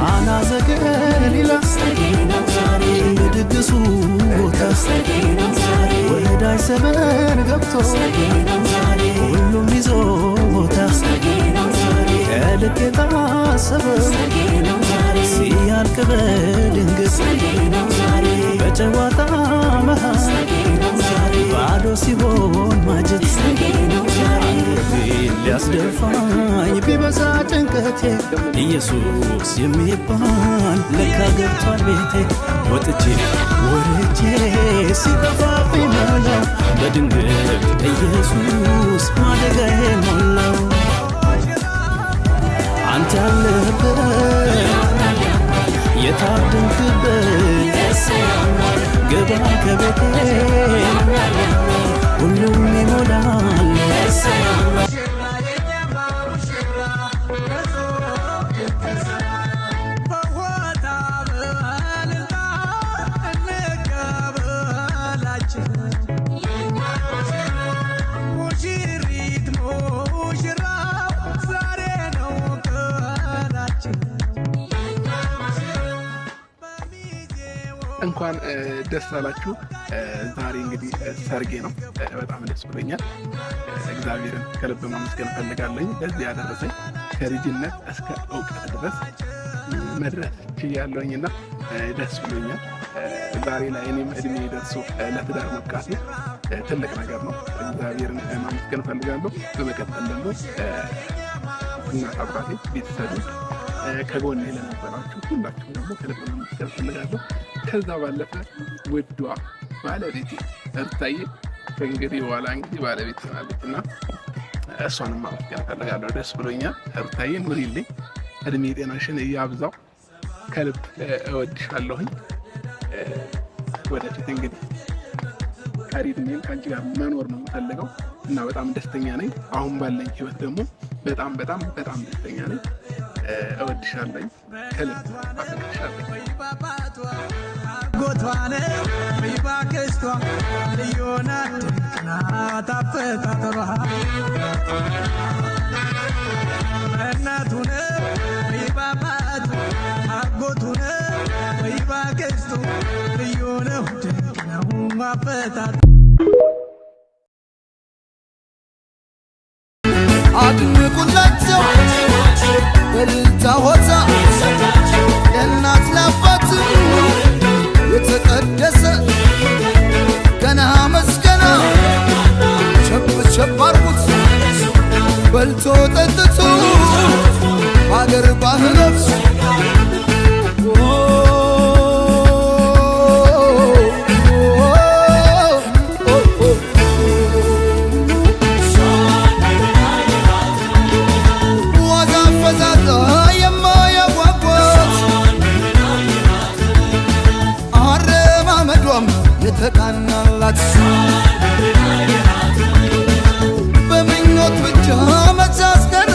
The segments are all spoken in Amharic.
ቃና ዘገሊላ የድግሱ ቦታ ወዳጅ ዘመድ ገብቶ ሁሉም ይዞ ቦታ ከልክ የታሰበው ሲያልቅ በድንገት በጨዋታ መሃል ባዶ ሲሆን ማጀት አንገቴን ሊያስደፋኝ ቢበዛ ጭንቀቴ ኢየሱስ የሚባል ለካ ገብቷል ቤቴ። ወጥቼ ወርጄ ሲጠፋብኝ መላው በድንገት ኢየሱስ ማደጋዬ ሞላው። አንተ ያለህበት የታደንክበት ግባ ከቤቴ ሁሉም ይሞላል። እንኳን ደስ አላችሁ። ዛሬ እንግዲህ ሰርጌ ነው። በጣም ደስ ብሎኛል። እግዚአብሔርን ከልብ ማመስገን እፈልጋለሁ። ለዚህ ያደረሰኝ ከልጅነት እስከ እውቀት ድረስ መድረስ ችያለሁኝ እና ደስ ብሎኛል። ዛሬ ላይ እኔም እድሜ ደርሶ ለትዳር መብቃቴ ትልቅ ነገር ነው። እግዚአብሔርን ማመስገን እፈልጋለሁ። በመቀጠል ደግሞ እናት አባቴ፣ ቤተሰብ ከጎኔ ለነበራችሁ ሁላችሁም ደግሞ ከልብ ማመስገን እፈልጋለሁ። ከዛ ባለፈ ውዷ ባለቤቴ እርታዬ ከእንግዲህ በኋላ እንግዲህ ባለቤት ትሆናለች እና እሷንም ማመስገን እፈልጋለሁ። ደስ ብሎኛል። እርታዬ ኑሪልኝ፣ እድሜ ጤናሽን እያብዛው። ከልብ እወድሻለሁኝ። ወደፊት እንግዲህ ቀሪ እድሜን ከአንቺ ጋር መኖር ነው የምፈልገው እና በጣም ደስተኛ ነኝ። አሁን ባለኝ ህይወት ደግሞ በጣም በጣም በጣም ደስተኛ ነኝ። እወድሻለኝ፣ ከልብ አፈቅርሻለኝ። አድንቁላቸው በልልታ ሆታ ለእናት ለአባት የተቀደሰ ገና መስገና ቸብ ቸብ አርጉት በልቶ ጠጥቶ ሀገር ባህሎች። ዋዛ ፈዛዛ የማያጓጓት አረማመዷም የተቃናላት በምኞት ብቻ መቻስቀረ።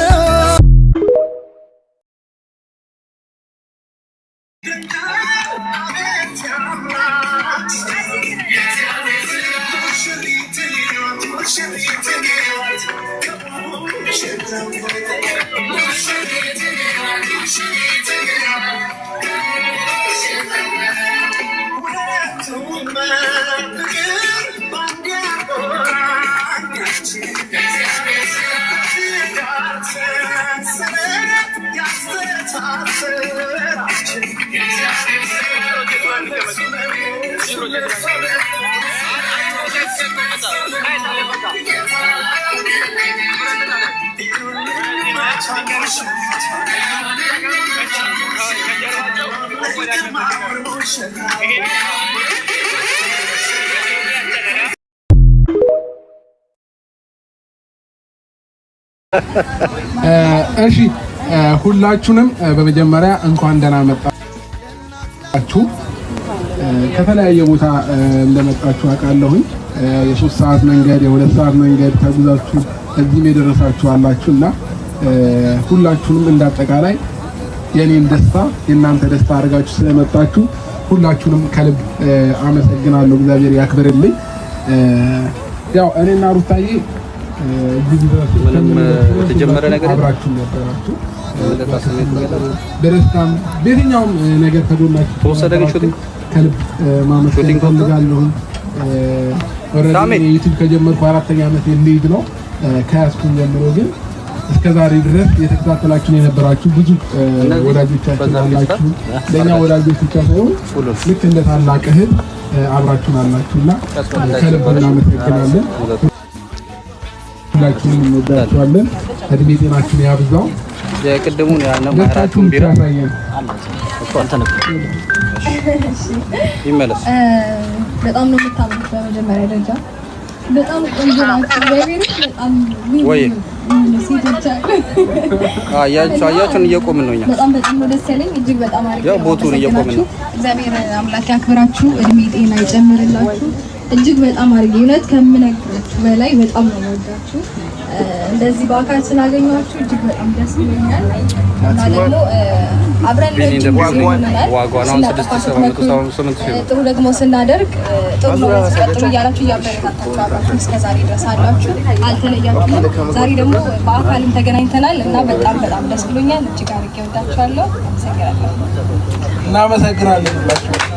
እሺ ሁላችሁንም በመጀመሪያ እንኳን ደህና መጣችሁ። ከተለያየ ቦታ እንደመጣችሁ አውቃለሁኝ። የ3 ሰዓት መንገድ፣ የ2 ሰዓት መንገድ ተጉዛችሁ እዚህም የደረሳችሁ አላችሁ እና ሁላችሁንም እንዳጠቃላይ የኔን ደስታ የእናንተ ደስታ አድርጋችሁ ስለመጣችሁ ሁላችሁንም ከልብ አመሰግናለሁ። እግዚአብሔር ያክብርልኝ። ያው እኔና ሩታዬ ምንም የተጀመረ ነገር አብራችሁ ነበራችሁ። በደስታም በየትኛውም ነገር ከጎናችሁ ተወሰደ ግን shooting? ከልብ ማመስገን shooting ወጥቶ? እፈልጋለሁ። ሳሚ። Already YouTube ከጀመርኩ አራተኛ ዓመት ልይዝ ነው። ከያዝኩኝ ጀምሮ ግን እስከ ዛሬ ድረስ የተከታተላችሁን የነበራችሁ ብዙ እነዚህ ወዳጆቻችን በዛ አላችሁ። ፌስታል? ለእኛ ወዳጆች ብቻ ሳይሆን ሁሉም። ልክ እንደ ታላቅ እህት አብራችሁን አላችሁና ከልብ እናመሰግናለን። ሁላችሁንም እንወዳችኋለን። እድሜ ጤናችሁን ያብዛው። የቅድሙን ያነው ደስታችሁን አራቱን ብቻ ቢራ ያሳየን። እኮ አልተነካም። ይመለስ። በጣም ነው የምታምሩት። በመጀመሪያ ደረጃ በጣም ቆንጆ ናቸው። እግዚአብሔርን በጣም ውብ ወይ ሴቶች አሉ። አያችሁ አያችሁን፣ እየቆምን ነው እኛ። በጣም በጣም ነው ደስ ያለኝ። እጅግ በጣም አሪፍ ያው ቦቱን እየቆምን ነው። እግዚአብሔር አምላክ ያክብራችሁ፣ እድሜ ጤና ይጨምርላችሁ። እጅግ በጣም አድርጌ እውነት ከምነግራችሁ በላይ በጣም ነው የምወዳችሁ። እንደዚህ በአካል ስላገኘኋችሁ እጅግ በጣም ደስ ብሎኛል። እና ደግሞ አብረን ቢኒ ረጅም ጊዜ እንደሚሆን ሆኖናል። ዋጋውን አሁን ስናጠፋ 6,778,000 ብር። ጥሩ ደግሞ ስናደርግ ጥሩ ነው ቀጥሉ እያላችሁ እያበረታታችሁ አብራችሁ እስከ ዛሬ ድረስ አላችሁ፣ አልተለያችሁም። ዛሬ ደግሞ በአካልም ተገናኝተናል እና በጣም በጣም ደስ ብሎኛል። እጅግ አድርጌ ወዳችኋለሁ። አመሰግናለሁ። እናመሰግናለን ሁላችሁ።